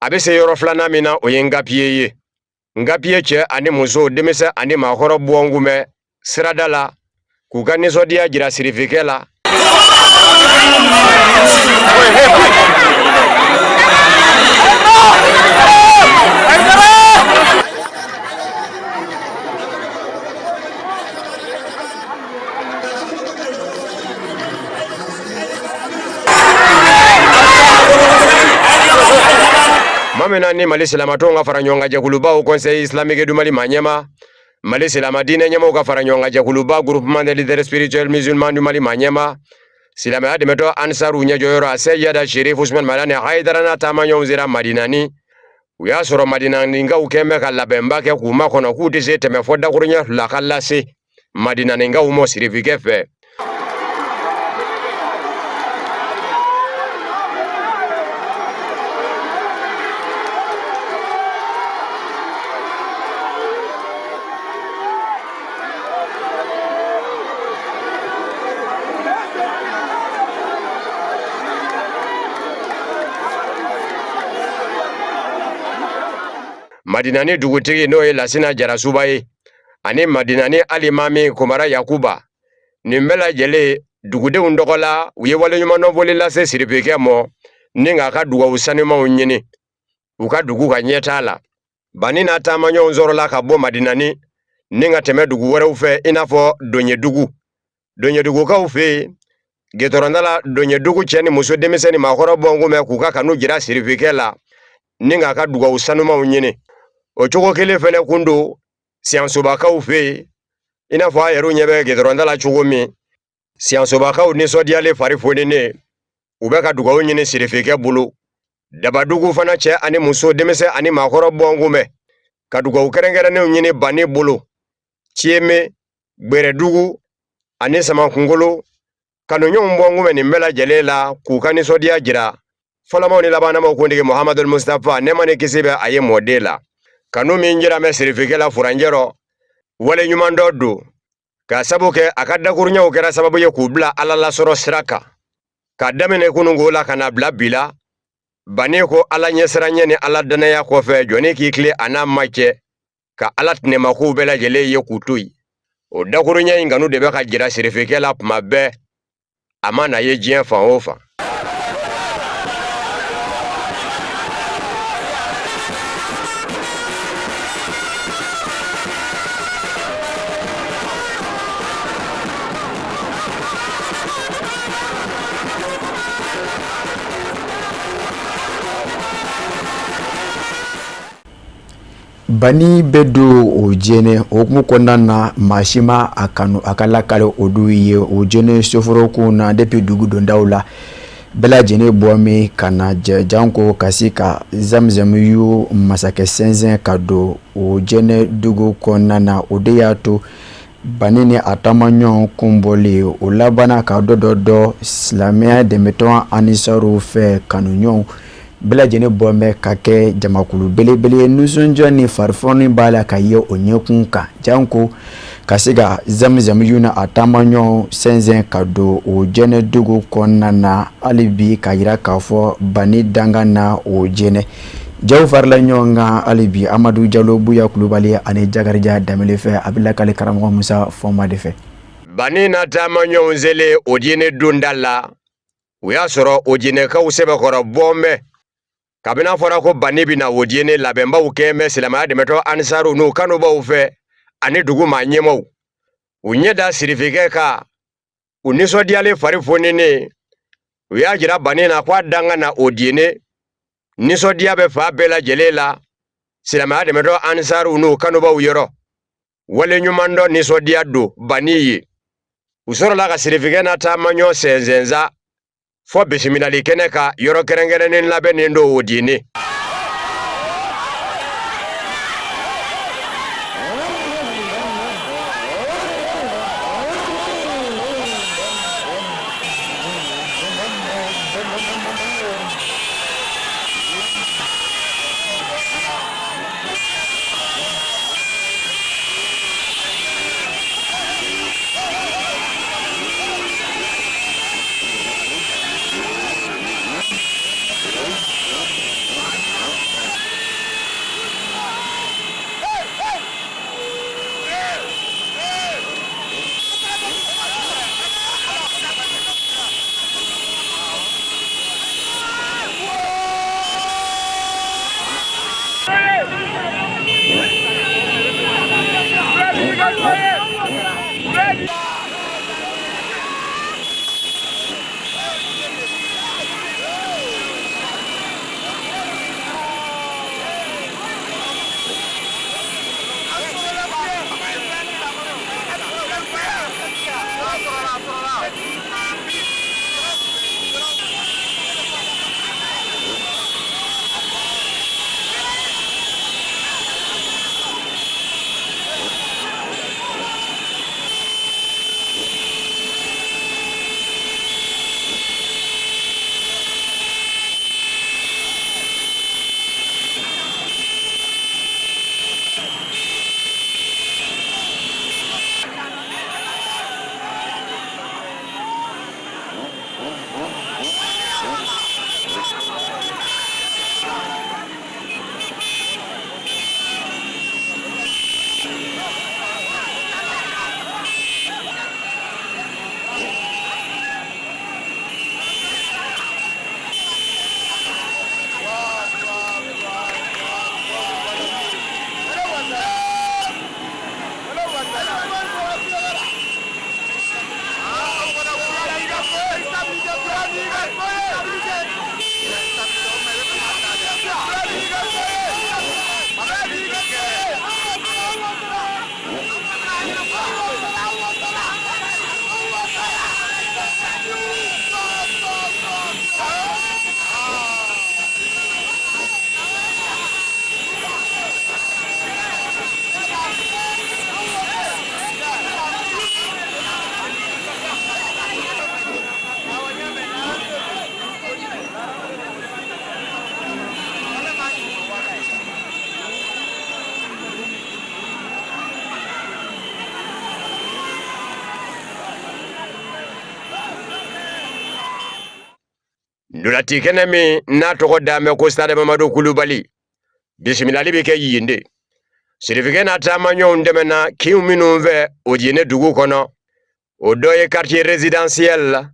A bɛ se yɔrɔ filanan min na, o ye Ngapiye ye. Ngapiye cɛ ani muso, denmisɛn ani maakɔrɔ bɔn kun bɛ sirada la k'u ka nisɔndiya jira sirifikɛ la. Tuma min na ni Mali silamatɔnw ka fara ɲɔgɔn kan jɛkuluba Haut Conseil islamique du Mali maa ɲɛmaa, Mali silama diinɛ ɲɛmaaw ka fara ɲɔgɔn kan jɛkuluba Groupement des leaders spirituels musulmans du Mali maa ɲɛmaa, silamɛya dɛmɛtɔn Ansaru ɲɛjɔyɔrɔ a Seyida Sherif Usman Madani Hayidara n'a taamaɲɔgɔnw sera Madinani. U y'a sɔrɔ Madinaninkaw kɛn bɛ ka labɛnba kɛ k'u makɔnɔ k'u tɛ se tɛmɛ fɔ dakuruɲɛ fila ka lase Madinaninkaw mɔ sirifikɛ fɛ. Madinani dugutigi n'o ye Lasina Jarasuba ye ani Madinani alimami Komara Yakuba, nin bɛɛ lajɛlen dugudenw tɔgɔ la, u ye waleɲumandɔnfoli lase sirifikɛ mɔ ni k'a ka dugawu sanumanw ɲini u ka dugu ka ɲɛtaa la. Bani n'a taamaɲɔgɔnw sɔrɔla ka bɔ Madinani ni ka tɛmɛ dugu wɛrɛw fɛ i n'a fɔ Donyedugu. Donyedugukaw fɛ yen, gitɔrɔnda la, Donyedugu cɛ ni muso, denmisɛn ni maakɔrɔ bɔn kun bɛ k'u ka kanu jira sirifikɛ la. ni k'a ka dugawu sanumaw ɲini. O cogo kelen fɛnɛ kun don Siyansobakaw fɛ yen, i n'a fɔ a yɛrɛw ɲɛ bɛ gidɔrɔnda la cogo min. Siyansobakaw nisɔndiyalen, fari foninen, u bɛ ka dugawu ɲini sirifikɛ bolo. Dabadugu fana, cɛ ani muso, denmisɛn ani maakɔrɔ bɔn kun bɛ ka dugawu kɛrɛnkɛrɛnnenw ɲini Banni bolo. Ciyeme, Gbɛrɛdugu ani Samakunkolo kanuɲɔgɔnw bɔn kun bɛ nin bɛɛ lajɛlen la k'u ka nisɔndiya jira fɔlɔmaw ni labanamaw kuntigi Muhamadul Mustafa, nɛɛma ni kisi bɛ a ye, mɔden la. Kanu min jira bɛ sirifikɛ la furancɛ rɔ, wale ɲuman dɔ don, k'a sabu kɛ a ka dakuruɲɛw kɛra sababu ye k'u bila Ala lasɔrɔ sira kan. K'a daminɛ kununko la ka na bila bi la, Banni ko Ala ɲɛsiranɲɛ ni Ala dannaya kɔfɛ, jɔnni k'i tilen a n'a ma cɛ ka Ala tɛnɛmakow bɛɛ lajɛlen ye k'u to yen. O dakuruɲɛ in kanu de bɛ ka jira sirifikɛ la tuma bɛɛ, a ma na ye diɲɛ fan o fan. Banni bɛ don Odienné o hukumu kɔnɔna na, maa si ma a kanu a ka lakale olu ye Odienné soforokun na. Depuis dugu dondaw la, bɛɛ lajɛlen bɔ min ka na jɛ janko ka se ka Zamzamiyu masakɛ sɛnsɛn ka don Odienné dugu kɔnɔna na. O de y'a to Banni ni a taamaɲɔgɔn kunbɔlen o labanna ka dɔ dɔ dɔ silamɛya dɛmɛtɔn Anisaru fɛ. Kanuɲɔgɔnw bɛɛ lajɛlen bɔ bɛ ka kɛ jamakulu belebele ye, nisɔndiya ni farifoni b'a la ka ye o ɲɛkun kan janko ka se ka Zamzamiyu ni a taamaɲɔgɔn sɛnsɛn ka don Odienné dugu kɔnɔna na. Hali bi ka jira k'a fɔ Banni dankan na Odienné, jaw farila ɲɔgɔn kan hali bi Amadu Jalo, Buya Kulubali ani Jakarija Danbele fɛ. A bɛ lakale karamɔgɔ Musa Fɔnba de fɛ. Banni n'a taamaɲɔgɔnw selen Odienné donda la, u y'a sɔrɔ Odiennekaw sɛbɛkɔrɔ bɔn bɛ. Kabini a fɔra ko Banni bɛ na Odienné, labɛnbaw kɛ bɛ silamɛya dɛmɛtɔn Anisaru n'u kanubaw fɛ ani dugu maa ɲɛmaaw. U ɲɛ da sirifikɛ kan, u nisɔndiyalen, fari foninen, u y'a jira Banni na ko a dankan na Odienné, nisɔndiya bɛ fan bɛɛ lajɛlen la silamɛya dɛmɛtɔn Anisaru n'u kanubaw yɔrɔ. Wale ɲuman dɔ nisɔndiya don Banni ye. U sɔrɔla ka sirifikɛ n'a taamaɲɔgɔn sɛnsɛnsa fɔ bisimilali kɛnɛ kan, yɔrɔ kɛrɛnkɛrɛnnen labɛnnen don Odienné. Ntolati kɛnɛ min n'a tɔgɔ dalen bɛ ko stade Mamadu Kulubali, bisimilali bɛ kɛ yen de. Sirifikɛ n'a taamaɲɔgɔnw tɛmɛna kinw minnu fɛ Ojinɛ dugu kɔnɔ, o dɔ ye quartier résidentiel la,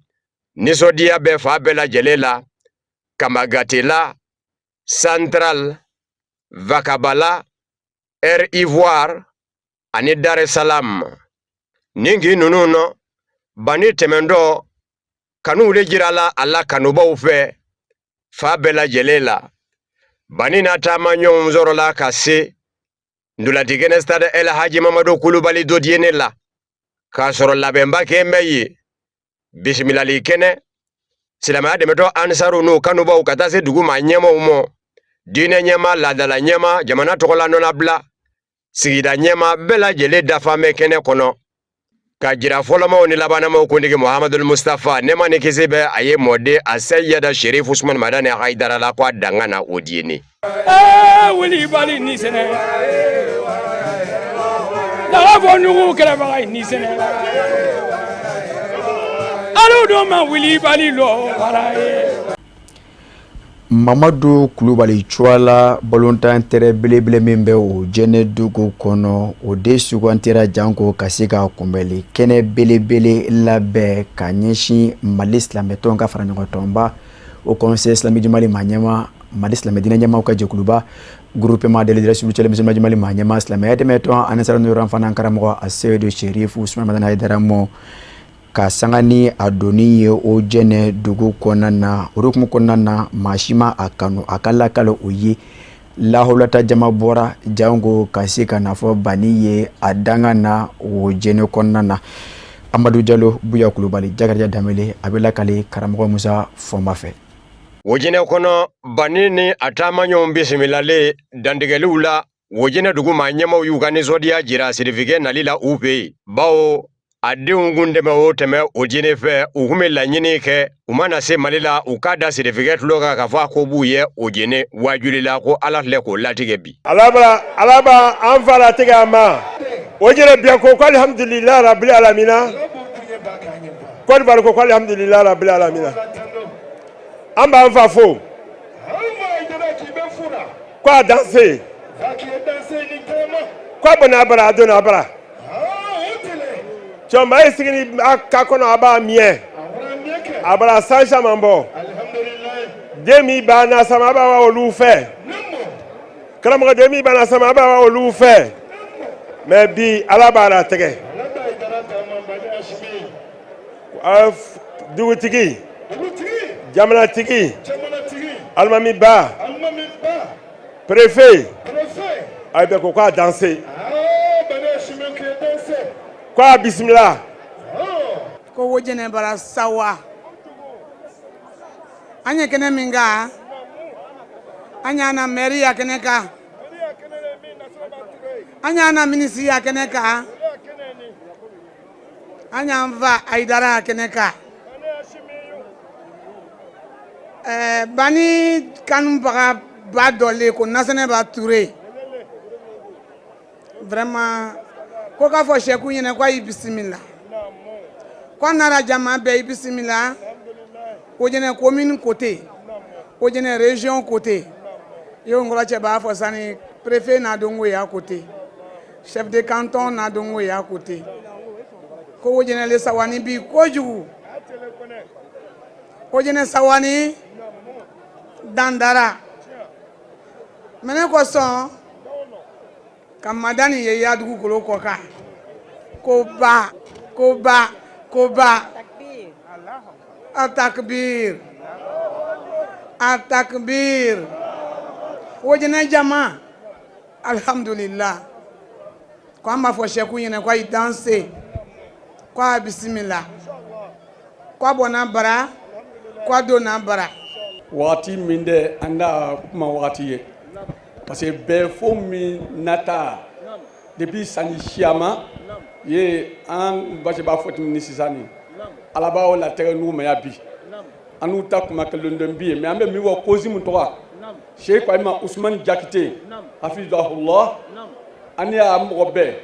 nisɔndiya bɛ fan bɛɛ lajɛlen la, Kamagatela, Central, Vakabala, Air Ivoire ani Dar es Salaam. Nin kin ninnu nɔ, Bani tɛmɛntɔ kanuw de jirala a la kanubaw fɛ fan bɛɛ lajɛlen la. Bani n'a taamaɲɔgɔnw sɔrɔla ka se ntolati kɛnɛ stade El Hadji Mamadu Kulubali d'Odienné la, k'a sɔrɔ labɛnba kɛn bɛ yen. Bisimilali kɛnɛ, silamɛya dɛmɛtɔn Ansaru n'u kanubaw ka taa se dugu maa ɲɛmaaw ma, diinɛ ɲɛmaa, laadala ɲɛmaa, jamana tɔgɔla nɔnabila, sigida ɲɛmaa bɛɛ lajɛlen dafa bɛ kɛnɛ kɔnɔ ka jira fɔlɔmaw ni labanamaw kuntigi Muhamadul Mustafa, nɛɛma ni kisi bɛ a ye, mɔden a Seyida Sherif Usman Madani Hayidara la, ko a danga na Odienné. Wulibali ni sɛnɛ daga fɔ nugu kɛlɛbaga ni sɛnɛ alu dɔ ma wulibali lɔ wala ye. Mamadu Kulubali Cuwala balontan terrain belebele min bɛ Ojɛnɛ dugu kɔnɔ, o de sugantira janko ka se ka kunbɛli kɛnɛ belebele labɛn ka ɲɛsin Mali silamɛtɔn ka faraɲɔgɔntɔnba Haut Conseil islamique du Mali maa ɲɛmaa, Mali silamɛ diinɛ ɲɛmaaw ka jɛkuluba Groupement des leaders spirituels musulmans du Mali maa ɲɛmaa, silamɛya dɛmɛtɔn Ansar Nura fana karamɔgɔ Aseyidu Sherif Usman Madani Hayidara mɔ ka sanga ni a donni ye Ojɛnɛ dugu kɔnɔna na. O hukumu kɔnɔna na, maa si ma a kanu a ka lakale o ye lahawulata jama bɔra janko ka se ka na fɔ Bani ye a danga na Ojɛnɛ kɔnɔna na. Amadu Jalo, Buya Kulubali, Jakarija Danbele, a bɛ lakale karamɔgɔ Musa Fɔnba fɛ. Wojinɛ kɔnɔ, Bani ni a taamaɲɔgɔnw bisimilalen dantigɛliw la, Wojinɛ dugu maa ɲɛmaaw y'u ka nisɔndiya jira sirifikɛ nali la u fɛ yen, bawo a denw kun tɛmɛ o tɛmɛ Ojinɛ fɛ, u kun bɛ laɲini kɛ u mana se Mali la, u k'a da sirifikɛ tulo kan k'a fɔ a ko b'u ye Ojinɛ waajuli la, ko Ala filɛ k'o latigɛ bi. Ala ala b'a an fa latigɛ a ma Ojinɛ bɛɛ ko ko alihamudulila rabili alamina. Kɔdiwari ko ko alihamudulila rabili alamina. An b'an fa fo ko a danse, ko a bɔnna a bara, a donna a bara. Cɛba ye sigi a ka kɔnɔ, a b'a miɲɛ a bara san caman bɔ. Den min b'a na sama, a b'a olu fɛ. Karamɔgɔ, den min b'a na sama, a b'a olu fɛ. Mais bi, Ala b'a latigɛ. Dugutigi, jamanatigi, alimamiba, préfet, a bɛɛ ko k'a danse, k'a bisimila. Ko Wojɛnɛ bara sawa, an ye kɛnɛ min kan, an y'a na maire ya kɛnɛ kan, an y'a na minisiri ya kɛnɛ kan, an y'an fa Ayidara kɛnɛ kan. Bani kanubaga ba dɔ le ko Nasanɛba Ture, vraiment, ko k'a fɔ sɛku ɲɛna ko a y'i bisimila, ko a nara jama bɛɛ y'i bisimila. Wojɛnɛ commune côté, Wojɛnɛ région côté, i y'o cɛ b'a fɔ sani préfet n'a dongo y'a côté, chef de canton n'a dongo y'a côté, ko Wojɛnɛ le sawani bi kojugu. Wojɛnɛ sawani dandara mɛnɛ kosɔn ka Madani ye ya dugukolo kɔ kan, ko ba ko ba ko ba. Atakbir, atakbir. Wojɛnɛ jama, alhamdulillah. Ko an b'a fɔ sɛku ɲɛna ko a y'i danse, ko a bisimila, ko a bɔnna bara, ko a donna bara. Wagati min dɛ an da kuma wagati ye, parce que bɛɛ fo min nata depuis sanji siyama ye, an basi b'a fɔ ten ni sisan ni Ala b'aw latigɛ n'u ma ya bi, an n'u ta kuma kelen dɔn bi ye. Mais an bɛ min fɔ, cause min tɔgɔ Cheikh Ibrahima Ousmane Diakité hafizahullah, an y'a mɔgɔ bɛɛ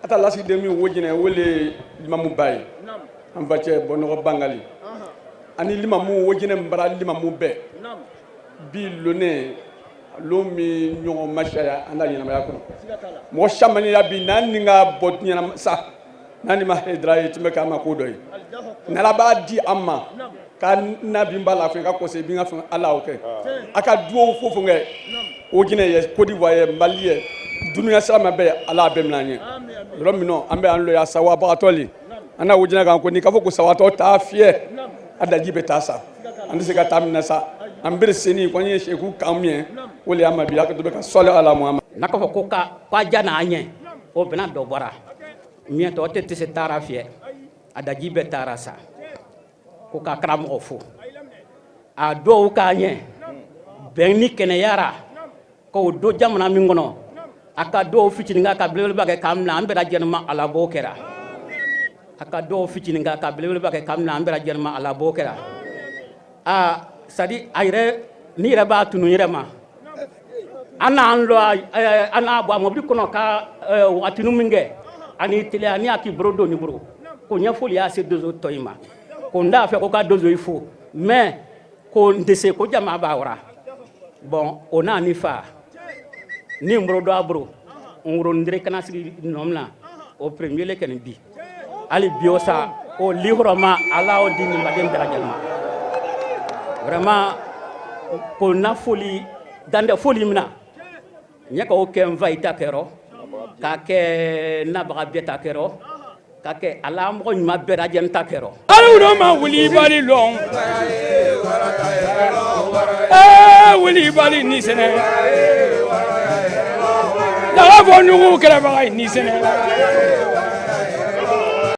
a ta lasigiden min wo jinɛ wele limamu ba ye, an facɛ bɔnɔgɔ bangali. Ani limamu Wojinɛ bara limamu bɛɛ bi lon lon min ɲɔgɔn ma siyaya an ka ɲɛnamaya kɔnɔ mɔgɔ caman ya bi n'an ni ka bɔ ɲɛnama sa n'a ni ma Hayidara ye tun bɛ k'a ma ko dɔ ye n'Ala b'a di an ma ka na bin b'a la fɛn ka kɔse bin ka fɛn Ala o kɛ a ka duwawu fo fo kɛ Wojinɛ ye Côte d'Ivoire ye Mali ye dunuya silama bɛɛ Ala bɛɛ minɛ an ye yɔrɔ min nɔ an bɛ an lɔya sawabagatɔ le an na Wojinɛ kan ko n'i k'a fɔ ko sawatɔ t'a fiyɛ a daji bɛ taa sa an tɛ se ka taa minɛ sa an bere seni ko an ye seku kan min o le y'a ma bi a ka dɔ bɛ ka sɔli ala Muhamad n'a k'a fɔ ko ka ko a diya n'a ɲɛ o bɛna dɔ bɔra miɲɛ tɔ tɛ se taara fiyɛ a daji bɛɛ taara sa ko ka karamɔgɔ fo a dɔw k'a ɲɛ bɛn ni kɛnɛyara k'o don jamana min kɔnɔ a ka dɔw fitinin kan ka belebeleba kɛ k'an bila an bɛɛ lajɛlen ma ala b'o kɛra a ka dɔw fitinin kan ka belebeleba kɛ k'an bila an bɛɛ lajɛlen ma ala b'o kɛra aa c'est-à-dire a yɛrɛ ni yɛrɛ b'a tunu yɛrɛ ma an n'an lɔ an n'a bɔ a mɔbili kɔnɔ ka wagatinin min kɛ ani teliya ni a k'i bolo don ni bolo ko ɲɛfɔli y'a se donso tɔ in ma ko n t'a fɛ ko ka donso i fo mais ko n tɛ se ko jama b'a wara bon o n'a ni fa ni n bolo don a bolo n woro n kana sigi nɔ min na o premier le kɛ nin bi hali bi o sa o lihɔrɔma ala o di nin baden bɛɛ lajɛlen ma vraiment ko na foli dan tɛ foli min na n ye k'o kɛ n fa i ta kɛrɔ k'a kɛ nabaga bɛɛ ta kɛrɔ k'a kɛ ala mɔgɔ ɲuman bɛɛ lajɛlen ta kɛrɔ. Alu ma wulibali lɔn ee wulibali ni sɛnɛ daga fɔ nugu kɛlɛbaga ye ni sɛnɛ.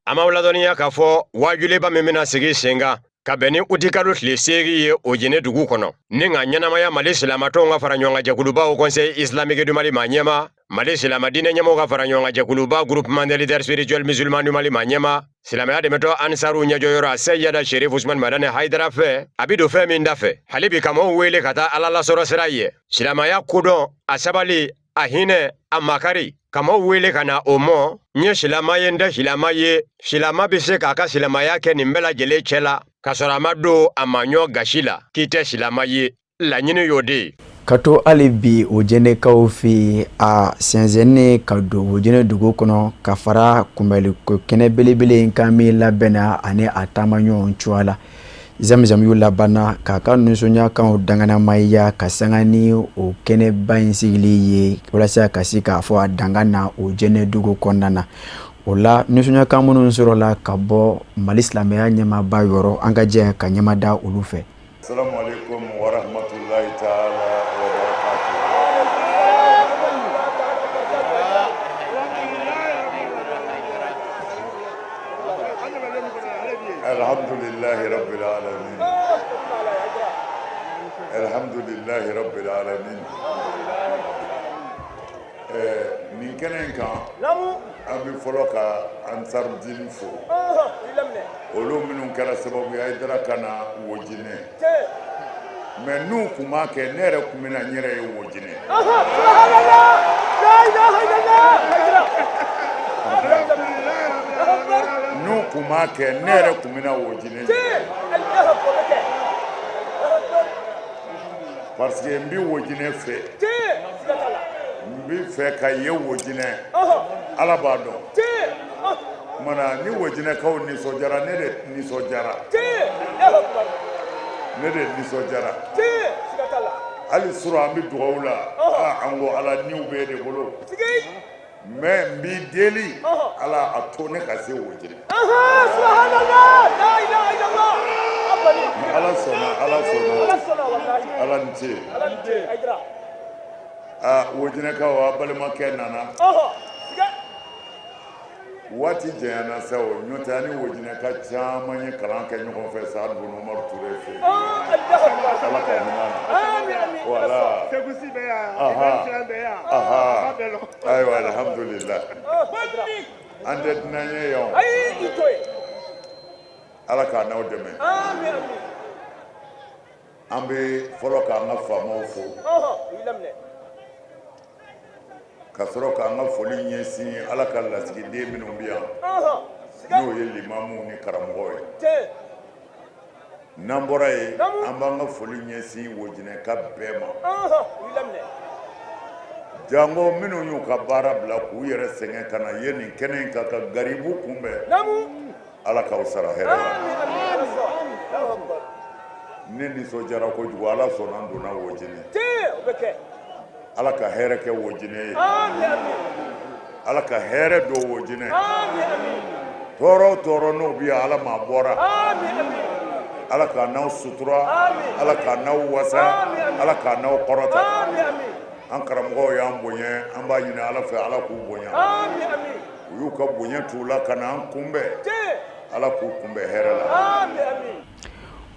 An b'aw ladɔnniya k'a fɔ waajuliba min bɛna sigi sen kan ka bɛn ni utikalo tile 8 ye Ojinɛ dugu kɔnɔ ni ka ɲɛnamaya Mali silamatɔnw ka fara ɲɔgɔn kan jɛkuluba Haut Conseil islamique du Mali maa ɲɛma, Mali silama diinɛ ɲɛmɔgɔw ka fara ɲɔgɔn kan jɛkuluba Groupement des leaders spirituels musulmans du Mali maa ɲɛma, silamɛya dɛmɛtɔn Ansaru ɲɛjɔyɔrɔ a Seyida Sherif Usman Madani Hayidara fɛ, a bɛ don fɛn min da fɛ hali bi ka maaw wele ka taa Ala lasɔrɔ sira ye, silamɛya kodɔn, a sabali, a hinɛ, a makari, ka maaw wele ka na o mɔ. N ye silama ye, n tɛ silama ye, silama bɛ se k'a ka silamaya kɛ nin bɛɛ lajɛlen cɛ la k'a sɔrɔ a ma don a maɲɔ gasi la k'i tɛ silama ye. Laɲini y'o de ye. Ka to hali bi Ojinɛkaw fɛ yen, a sɛnsɛnnen ka don Ojinɛ dugu kɔnɔ ka fara kunbɛnliko kɛnɛ belebele in kan min labɛnna ani a taamaɲɔgɔn cogoya la. Zamzam y'u labanna k'a ka nisɔndiyakanw danganamaya ka sanga ni o kɛnɛba in sigili ye walasa ka se k'a fɔ a danga na Ojinɛ dugu kɔnɔna na. O la nisɔndiyakan minnu sɔrɔla ka bɔ Mali silamɛya ɲɛmaaba yɔrɔ, an ka jɛ ka ɲɛmada olu fɛ. Salamu alaikum wa rahmatullahi ta'ala wa barakatuh. Alhamdulillahi rabbil alamin. Alhamdulillahi rabbil alamin. Nin kɛnɛ in kan, an bɛ fɔlɔ ka Ansarudini fo, olu minnu kɛra sababu ye Hayidara ka na Wojinɛ, mais n'u tun m'a kɛ ne yɛrɛ tun bɛ na n yɛrɛ ye Wojinɛ. N'u tun m'a kɛ ne yɛrɛ tun bɛ na Wojinɛ parce que n bɛ Wojinɛ fɛ, n bɛ fɛ ka ye Wojinɛ, Ala b'a dɔn. Tuma na ni Wojinɛkaw nisɔndiyara, ne de nisɔndiyara, ne de nisɔndiyara. Hali surɔ an bɛ dugawu la, an ko Ala niw b'e de bolo. Mais n b'i deli Ala a to ne ka se Wojinɛ. Ala sɔnna, Ala sɔnna, Ala ni ce. Aa Wojinɛkaw, a balimakɛ nana. Waati janyana sa o, n'o tɛ an ni Wojinɛka caman ye kalan kɛ ɲɔgɔn fɛ Saadu bun Umaru Ture fɛ yen. Ala ka hinɛ a la. Voilà. Aha. Ayiwa, alhamdulillah. An tɛ dunan ye yan o. Ala k'a n'aw dɛmɛ. An bɛ fɔlɔ k'an ka faamaw fo. Ka sɔrɔ k'an ka foli ɲɛsin Ala ka lasigiden minnu bɛ yan, n'o ye limamuw ni karamɔgɔw ye. N'an bɔra yen, an b'an ka foli ɲɛsin Wojinɛka bɛɛ ma, janko minnu y'u ka baara bila k'u yɛrɛ sɛgɛn ka na ye nin kɛnɛ in kan ka garibu kunbɛn, Ala k'aw sara hɛrɛ la. Ne nisɔndiyara kojugu, Ala sɔnna n donna Wojinɛ. Ala ka hɛrɛ kɛ Wojinɛ ye, Ala ka hɛrɛ don Wojinɛ. Tɔɔrɔ o tɔɔrɔ n'o bɛ yan, Ala m'a bɔra. Ala k'a n'aw sutura, Ala k'a n'aw wasa, Ala k'a n'aw kɔrɔta. An karamɔgɔw y'an bonya, an b'a ɲini Ala fɛ, Ala k'u bonya. U y'u ka bonya t'u la ka na an kunbɛn, Ala k'u kunbɛn hɛrɛ la.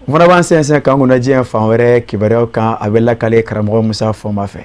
O fana b'an sɛnsɛn k'an kunna diɲɛ fan wɛrɛ kibaruyaw kan, a bɛ lakale karamɔgɔ Musa Fɔnba fɛ.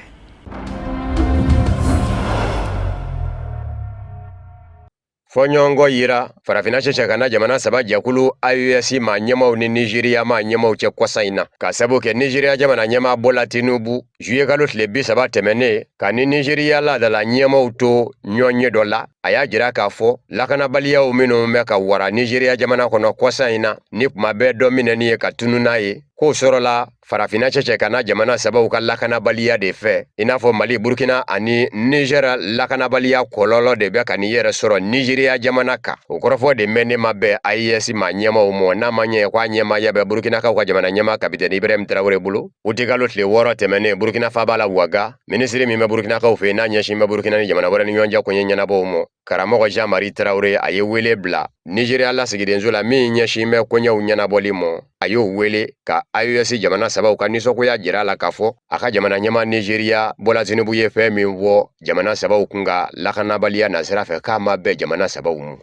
Fɔɲɔgɔnkɔ yira farafinna cɛcɛkana jamana saba jɛkulu AES maa ɲɛmaaw ni Nizeriya maa ɲɛmaaw cɛ kɔsa in na, ka sabu kɛ Nizeriya jamana ɲɛmaa Bola Tinubu juye kalo tile 30 tɛmɛnen ka ni Nizeriya laadala ɲɛmaaw to ɲɔgɔnye dɔ la, a y'a jira k'a fɔ lakanabaliyaw minnu bɛ ka wara Nizeriya jamana kɔnɔ kɔsa in na, ni kuma bɛɛ dɔ minɛni ye ka tunun n'a ye, k'o sɔrɔla farafinna cɛcɛkana jamana sabaw ka lakanabaliya de fɛ, i n'a fɔ Mali, Burkina ani Niger lakanabaliya kɔlɔlɔ de bɛ ka n'i yɛrɛ sɔrɔ Nizeriya jamana kan. O kɔrɔfɔ de mɛnnen ma bɛn AES maa ɲɛmaaw mɔ, n'a ma ɲɛ ko a ɲɛmaaya bɛ Burkinakaw ka jamana ɲɛmaa kapitɛni Ibrahim Traore bolo. Utikalo tile 6 tɛmɛnen Burkina faaba la Waga, minisiri min bɛ Burkinakaw fɛ yen n'a ɲɛsin bɛ Burkina ni jamana wɛrɛ ni ɲɔgɔn cɛ koɲɛ ɲɛnabɔw mɔ, karamɔgɔ Jean Marie Traore, a ye wele bila Nizeriya lasigidenso la min ɲɛsin bɛ koɲɛw ɲɛnabɔli mɔ. A y'o wele ka AES jamana sabaw ka nisɔngoya jira a la k'a fɔ a ka jamana ɲɛmaa Nizeriya Bola Tinubu ye fɛn min fɔ jamana sabaw kun ka lakanabaliya nasira fɛ, k'a ma bɛn jamana sabaw ma.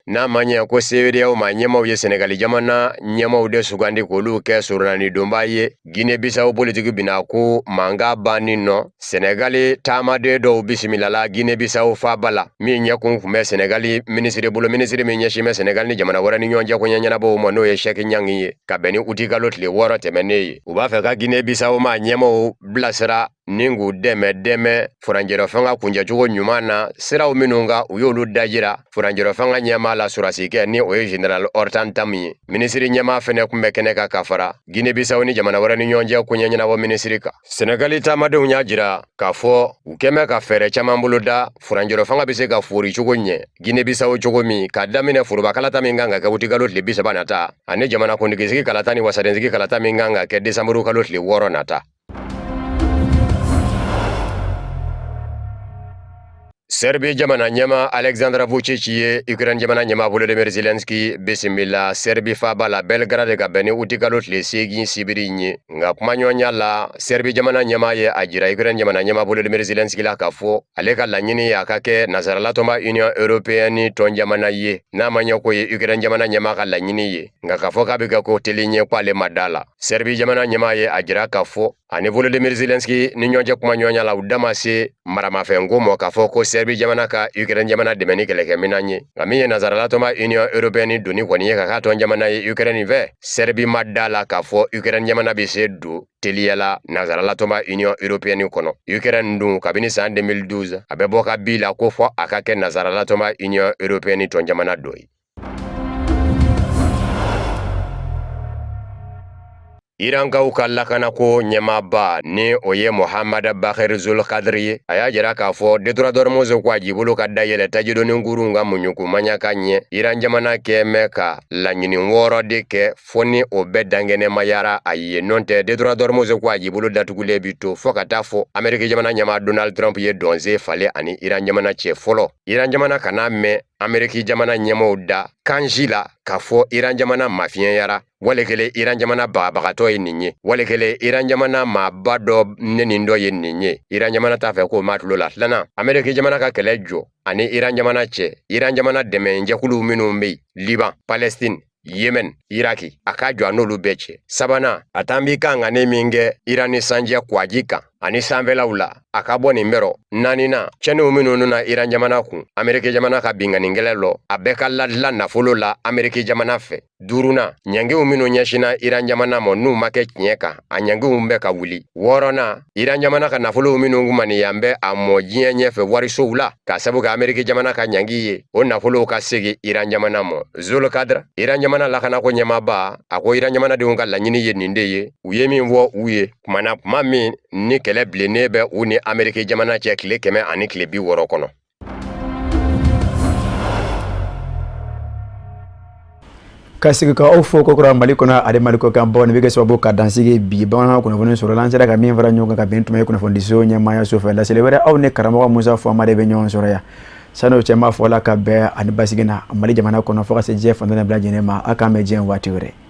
N'a ma ɲɛ ko CEDEAO maa ɲɛmaaw ye Senegali jamana ɲɛmaaw de sugandi k'olu kɛ soronadonbaa ye Guinée Bissau politiki bina ko mankan banni nɔ, Senegali taamaden dɔw bisimilala Guinée Bissau faaba la, min ɲɛkun tun bɛ Senegali minisiri bolo, minisiri min ɲɛsin bɛ Senegali ni jamana wɛrɛ ni ɲɔgɔn cɛ koɲɛ ɲɛnabɔw ma, n'o ye Cheikh Niang ye, ka bɛn ni utikalo tile 6 tɛmɛnen ye. U b'a fɛ ka Guinée Bissau maa ɲɛmaaw bilasira ni k'u dɛmɛ dɛmɛ furancɛrɔ fanga kuncɛcogo ɲuman na, siraw minnu kan u y'olu dajira furancɛrɔ fanga ɲɛmaa la sɔrɔdasikɛ ni o ye général Horta N'Tam ye. Minisiri ɲɛmaa fɛnɛ tun bɛ kɛnɛ kan ka fara Guinée Bissau ni jamana wɛrɛ ni ɲɔgɔn cɛ koɲɛ ɲɛnabɔ minisiri kan. Senegali taamadenw y'a jira k'a fɔ u kɛn bɛ ka fɛɛrɛ caman boloda furancɛrɔ fanga bɛ se ka foori cogo ɲɛ Guinée Bissau cogo min, ka daminɛ foroba kalata min kan ka kɛ utikalo tile 30 nata, ani jamanakuntigisigi kalata ni wasadensigi kalata min kan ka kɛ desanburu kalo tile 6 nata. Serbie jamana ɲɛmaa Alexandra Vucic ye Ukraine jamana ɲɛmaa Volodymyr Zelensky bisimila Serbie faaba la Belgrade ka bɛn ni utikalo tile 8 sibiri in ye. Nka kumaɲɔgɔnya la, Serbie jamana ɲɛmaa ye a jira Ukraine jamana ɲɛmaa Volodymyr Zelensky la k'a fɔ ale ka laɲini ye a ka kɛ nansaralatɔnba Union européenne tɔn jamana ye, n'a ma ɲɛ k'o ye Ukraine jamana ɲɛmaa ka laɲini ye, nka k'a fɔ k'a bɛ kɛ ko teli ye k'ale ma da la. Serbie jamana ɲɛmaa ye a jira k'a fɔ ani Volodymyr Zelensky ni ɲɔgɔn cɛ kumaɲɔgɔnya la, u da ma se maramafɛnko mɔ k'a fɔ ko Serbie jamana ka Ukraine jamana dɛmɛ ni kɛlɛkɛminan ye. Nka min ye nansaralatɔnba Union européenne donni kɔni ye ka k'a tɔn jamana ye Ukraine fɛ, Serbie ma da la k'a fɔ Ukraine jamana bɛ se don teliya la nansaralatɔnba Union européenne kɔnɔ. Ukraine dun kabini san 2012 a bɛ bɔ ka bi la ko fɔ a ka kɛ nansaralatɔnba Union européenne tɔn jamana dɔ ye. Irankaw ka lakanako ɲɛmaaba ni o ye Mohamad Bakir Zolkadri ye, a y'a jira k'a fɔ Détroit d'Ormuz ko a jibolo ka dayɛlɛ tajidoni kurunw ka muɲuku maɲaka ɲɛ. Iran jamana kɛn bɛ ka laɲini 6 de kɛ fo ni o bɛɛ dankɛnɛmayara a ye, n'o tɛ Détroit d'Ormuz ko a jibolo datugulen bi to fo ka taa fɔ Ameriki jamana ɲɛmaa Donald Trump ye dɔnsen falen ani Iran jamana cɛ fɔlɔ. Iran jamana kana mɛn Ameriki jamana ɲɛmaaw da kan si la k'a fɔ Iran jamana mafiɲɛyara, wale kelen Iran jamana bagabagatɔ ye nin ye, wale kelen Iran jamana maaba dɔ neni dɔ ye nin ye. Iran jamana t'a fɛ k'o mɛn tulo la. Filanan, Ameriki jamana ka kɛlɛ jɔ ani Iran jamana cɛ, Iran jamana dɛmɛjɛkuluw minnu bɛ yen Liban, Palestine, Yemen, Iraki, a k'a jɔ a n'olu bɛɛ cɛ. Sabanan, a t'an bi kan ka ne min kɛ Iran ni sanjɛ kwaji kan, ani sanfɛlaw la, a ka bɔ nin bɛɛ rɔ. Naaninan, cɛnniw minnu nana Iran jamana kun, Ameriki jamana ka binkanni kɛlɛ lɔ, a bɛɛ ka ladila nafolo la Ameriki jamana fɛ. Duurunan, ɲangiw minnu ɲɛsinna Iran jamana ma n'u ma kɛ tiɲɛ kan, a ɲangiw bɛɛ ka wuli. Wɔɔrɔnan, Iran jamana ka nafolow minnu kumaniyan bɛ a mɔ diɲɛ ɲɛfɛ warisow la, k'a sabu kɛ Ameriki jamana ka ɲangi ye, o nafolow ka segin Iran jamana ma. Zolkadr, Iran jamana lakanako ɲɛmaaba, a ko Iran jamanadenw ka laɲini ye nin de ye, u ye min fɔ u ye kuma na kuma min ni kɛlɛ bilennen bɛ u ni Ameriki jamana cɛ tile 160 kɔnɔ. Ka sigi ka aw fo kokura Mali kɔnɔ ani Mali kɔkan baw nin bɛ kɛ sababu ka dansigi bi bamanankan kunnafoni sɔrɔ an sera ka min fara ɲɔgɔn kan ka bɛn tuma ye kunnafonidiso ɲɛmaayaso fɛ laseli wɛrɛ aw ni karamɔgɔ Musa Fama de bɛ ɲɔgɔn sɔrɔ yan san'o cɛ n b'a fɔ la ka bɛn ani basigi na Mali jamana kɔnɔ fo ka se diɲɛ fan tan bɛɛ lajɛlen ma aw k'an bɛn diɲɛ waati wɛrɛ.